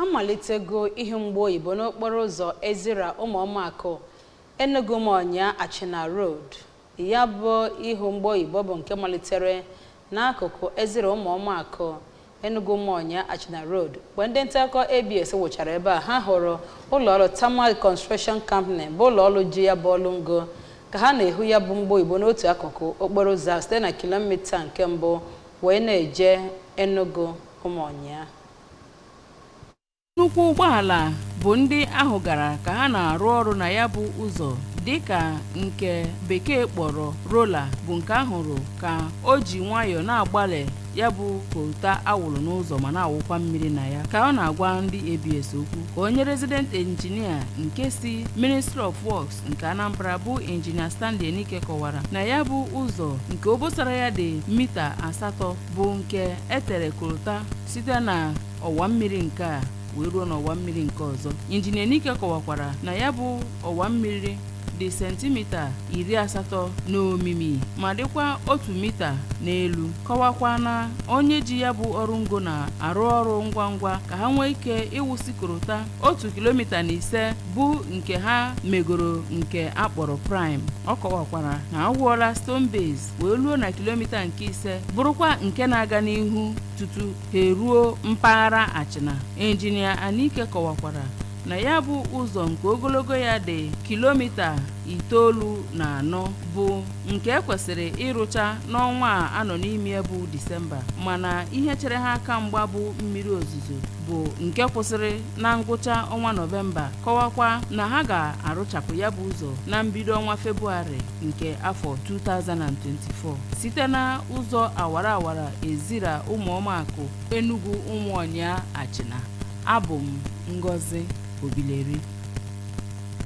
Amalitego ihe mgba oyibo n'okporo ụzọ Ezira Ụmụọmakụ, Enugu Ụmụọnya, Achịna Road. Ya bụ ihu mgba oyibo bụ nke malitere n'akụkụ Ezira Ụmụọmakụ, Enugu Ụmụọnya, Achịna Road. Mgbe ndị nta akụkọ ABS wụchara ebe a, ha hụrụ ụlọọrụ Tarmac Construction Company, bụ ụlọọrụ ji ya bụ ọlụ ngo, ka ha na-ehu ya bụ mgba oyibo n'otu akụkụ okporo ụzọ ahụ site na kilomita nke mbụ wee na-eje Enugu Ụmụọnya. Nnukwu ụgbọala bụ ndị ahụgara ka ha na-arụ ọrụ na ya bụ ụzọ, dịka nke Bekee kpọrọ roller, bụ nke ahụrụ ka o ji nwayọọ na-agbalị ya bụ coal tar awụrụ n'ụzọ ma na-awụkwa mmiri na ya. Ka ọ na-agwa ndị ABS okwu, ka onye resident engineer nke si Ministry of Works nke Anambra, bụ Injinia Stanley Enike, kọwara na ya bụ ụzọ nke obosara ya dị mita 8 bụ nke etere coal tar site na ọwa mmiri nke a wee ruo n'ọwa mmiri nke ọzọ. Injinia Enike kọwakwara na ya bụ ọwa mmiri dị sentimita 80 n'omimi ma dịkwa 1 mita n'elu, kọwakwa na onye ji ya bụ ọrụ ngo na-arụ ọrụ ngwa ngwa ka ha nwee ike ịwụsị coal tar 1.5 kilomita bụ nke ha megoro, nke akpọrọ prime. Ọ kọwakwara na awụọla stone base wee ruo na kilomita nke 5, bụrụkwa nke na-aga n'ihu tutu ha eruo mpaghara Achịna. Injinia Anike kọwakwara na ya bụ ụzọ nke ogologo ya dị kilomita 94 bụ nke ekwesịrị ịrụcha n'ọnwa a anọ n'ime, bụ Disemba, mana ihe chere ha aka mgba bụ mmiri ozuzo, bụ nke kwụsịrị na ngwụcha ọnwa Nọvemba. Kọwakwa na ha ga-arụchapụ ya bụ ụzọ na mbido ọnwa Febụwarị nke afọ 2024. Site na ụzọ awara awara Ezira Ụmụọmakụ, Enugu Ụmụọnya, Achịna, abụ m Ngozi Obileri.